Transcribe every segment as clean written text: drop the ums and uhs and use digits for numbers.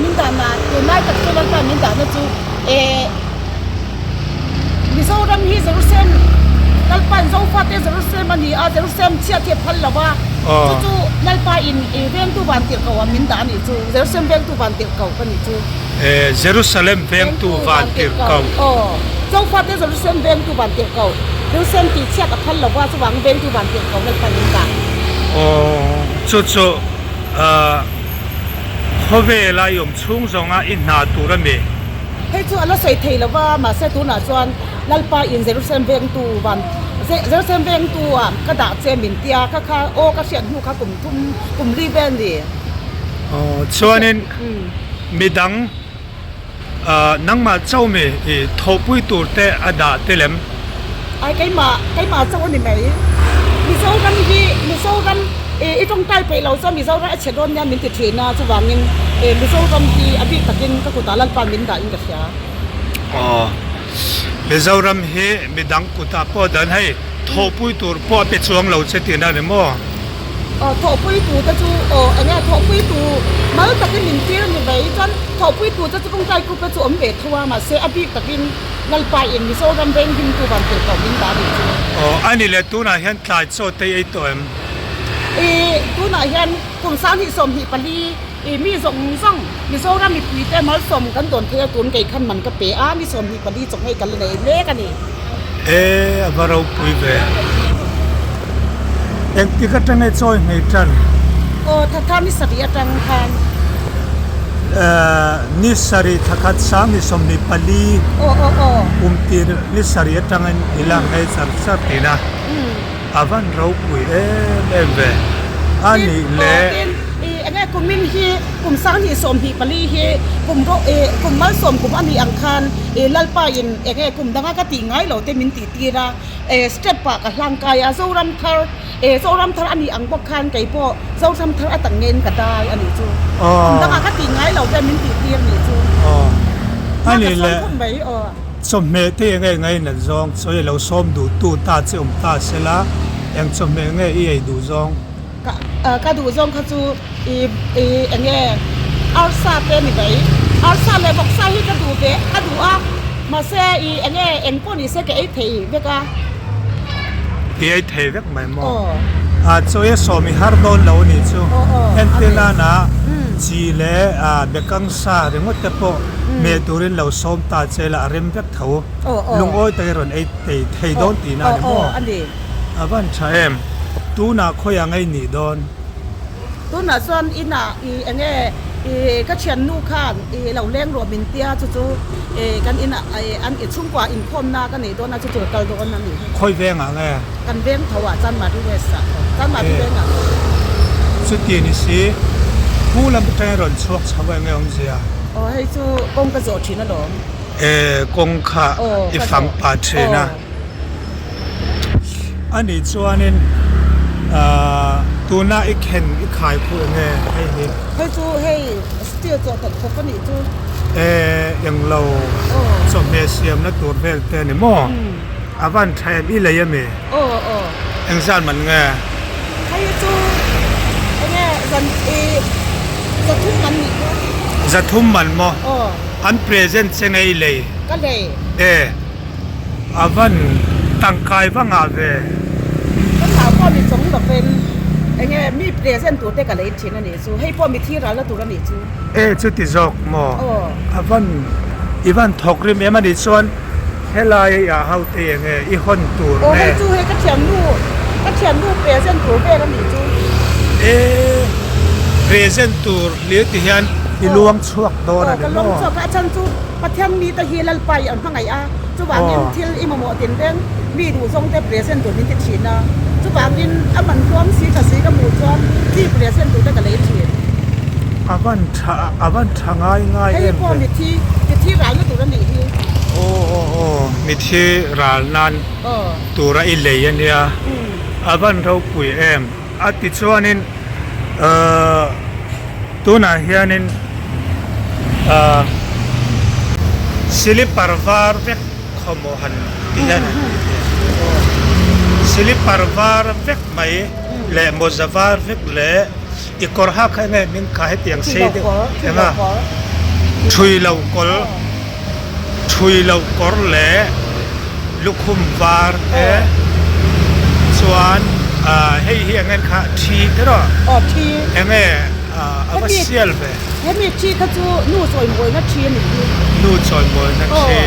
min dahna tunlai tak chu Lalpa min dahna chu eh Mizoram hi Jerusalem Lalpain Zofate Jerusalem a ni a, Jerusalem chhiat hi a phal lo a, chu chu Lalpa in vengtu van tirh ko ah min dah a nih chu, Jerusalem vengtu van tirh ko ka nih chu. Jerusalem vengtu van tirh ko. Aw, Zofate Jerusalem vengtu van tirh ko, Jerusalem tih chhiat a phal lo a, chuvang vengtu van tirh ko Lalpain min dah. Aw, chu chu khawvela i awm chhung zawnga i hna tur a mi? Hei chu a la sawi thei lo va, mahse tunah chuan Lalpa in Jerusalem vengtu van Jerusalem vengtu ah ka dah che min tia ka kha aw ka hriat hnu kha kum thum kum li vel ni. Aw chuanin midang nangmah chauh mi i thawhpui tur te a dah te lem. Ai keimah keimah chauh a ni mai. Mizoram hi Mizoram i tawngtai peih lo chuan Mizoram a chhe dawn nia min ti thin a, chuvangin Mizoram hi a bik takin ka kutah Lalpa min dah in ka hria. Aw Mizoram hi midang kutah pawh dan hei thawhpui tur pawh a pe chuang lo che tihna a ni maw? Aw thawhpui tu te chu aw eng nge thawhpui tu mal takin min tir a ni mai chuan thawhpui tu te chu tawngtai group te chu awm ve tho a mahse a bik takin Lalpa in Mizoram veng himtu van tirh tawh min dah a nih chu. Aw a ni le tunah hian tlai chaw te ei tawh em? I tunah hian kum 2024 i mi zawng zawng Mizoram mipui te malsawm kan dawn thei a tun kei khan man ka pe a ni 24 chaw nghei kan la nei mek a ni. E a va ropui ve. Engtik atang nge chawi nghei tan? Aw thatha ni sarih atang khan. Ni sarih thakhat sang ni 24 kum tir ni sarih atangin i la nghei char char thin a. A van ropui em em ve. A nih leh. Tin, enge kumin hi kum 2024 hi kum ro kum malsawm kum a nih ang khan Lalpa in enge kum danga ka tih ngai lo te min tih tir a. Step ah ka hlang kai a, Zoram thar Zoram thar a nih ang bawk khan kei pawh Zoram thar a tak ngein ka dai a nih chu. Kum dangah ka tih ngai lo te min tih tir nih chu. A nih leh chawhmeh te eng eng a inat zawng chaw i lo sawm duh tu ta che awm ta se la eng chawhmeh nge i ei duh zawng? Ka duh zawng kha chu eng nge arsa te a ni mai. Arsa leh vawksa hi ka duh ve ka duh a mahse ih eng nge eng pawh ni se ka ei thei vek a. I ei thei vek mai maw? A chaw i sawm i har dawn lo a nih chu. Entir nana chi leh bekang sa ringawt te pawh hmeh turin lo sawm ta che la a rem vek tho. Lungawi tak i rawn ei thei dawn tihna a ni maw? A van tha em? Tunah khawiah ngei nih dawn? Tunah chuan inah i eng nge i ka thiannu khan i lo leng rawh min tia chu chu i kan inah i an i chhungkua inkhawmna ka neih dawn a chu chu ka kal dawn a ni. Khawi vengah nge? Kan veng tho ah Chanmari West ah tho. Chanmari vengah tho. Chuti ni si, Pu lam atangin rawn chhuak chho eng nge awmzia? Aw hei chu kawng ka zawh thin alawm. E kawng kha i fang pah thin a. A nih chuanin ahh tuna i khen i khai khuh enge hei hi? Hei chu hei steel chawhpawlh khawp a nih chu. E englo chawhmeh siamna tur vel te a ni maw? A van tha em i lei ami? Aw aw. Engzat man nge? Hei hi chu enge zan i zathum man nih chu. Zathum man maw? Aw. An present che nge i lei? Ka lei. E. A van tangkai va ngah ve. Ka thlau pawh mi chawng lovin enge mi present tur te ka lei thin a nih chu. Hei pawh mi thi ralna tur a nih chu. E chuti zawk maw? A van i van thawk rim em a nih chuan helai ah ho te enge i hawn tur nge? Aw hei chu hei ka thiannu ka thiannu present tur vel a nih chu. E present tur hlir ti hian i luang chhuak dawn a ni maw? Aw ka luang chhuak a a chhan chu Pathian mite hi Lalpa i an hmangaih a, chuvangin thil i mamawh tin reng mi duhzawng te present tur min ti thin a, chuvangin a man tluang si tha si ka hmuh chuan mi present tur te ka lei thin. A van tha a van tha ngai ngai em ve. Hei pawh mithi mithi ralna tur a nih hi. Aw aw aw mithi ral nan tura i lei a nia, a van ropui em. A ti chuanin ahh tunah hianin ahh silipar var vek khawmawh han ti hian han ti teh silipar var vek mai leh mawza var vek leh i kawr hak kha enge hming kha hetiang sei deuh eng a. Thui loh kawl, thui loh kawr leh lukhum var te chuan hei hi eng nge kha thi te rawh eng nge a va sial ve. Hemi thi kha chu nu chawimawina thi a nih hi. Nu chawimawina thi.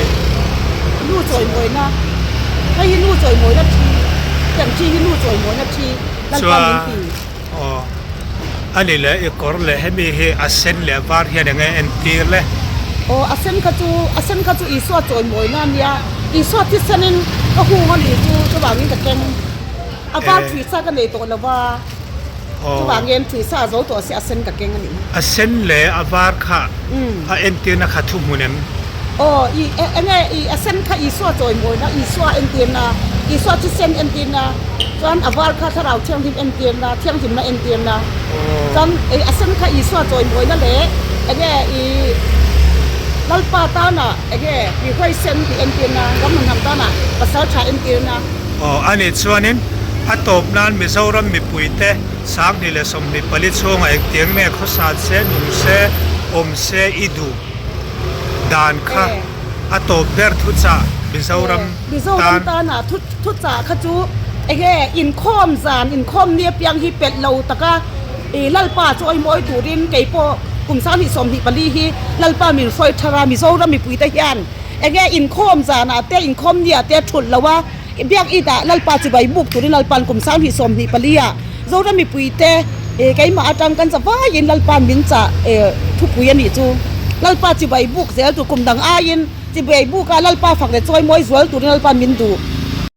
Nu chawimawina hei hi nu chawimawina thi tiang thi hi nu chawimawina thi Lalpa min ti. Aw a ni le i kawr leh hemi hi a sen leh a var hian enge entir le? Aw a sen kha chu a sen kha chu Isua chawimawina a nia Isua thisenin ka hung a nih chu chuvangin ka keng a var thuisa ka nei tawh lo va chuvangin thuisa a zo tawh si a sen ka keng a nih. A sen leh a var kha a entirna kha thu hmun em? Aw i enge i a sen kha Isua chawimawina Isua entirna Isua thisen entirna chuan a var kha Thlarau Thianghlim entirna Thianghlimna entirna chuan a sen kha Isua chawimawina leh enge i Lalpa tana enge i huaisen tih entirna ram hnam tana pasal tha entirna. Aw a nih chuanin a tawp nan Mizoram mipuite 20 leh 24 chhungah engtiang nge khawsat se nung se awm se i duh? Dan kha a tawp ber thuchah Mizoram Mizoram tana thuchah kha chu enge inkhawm zan inkhawm ni apiang hi pelh lo taka i Lalpa chu awimawi turin kei pawh kum 2024 hi Lalpa min hruai thar a Mizoram mipuite hian enge inkhawm zanah te inkhawm niah te thulh lo a Biakinn ah Lalpa chibai buk turin Lalpa'n kum 2024 ah Zoram mipuite keimah atang kan zavaiin Lalpa'n min chah thupui a nih chu. Lalpa chibai buk zel tur kum dang aiin chibai buk a Lalpa fak leh chawimawi zual turin Lalpa'n min duh.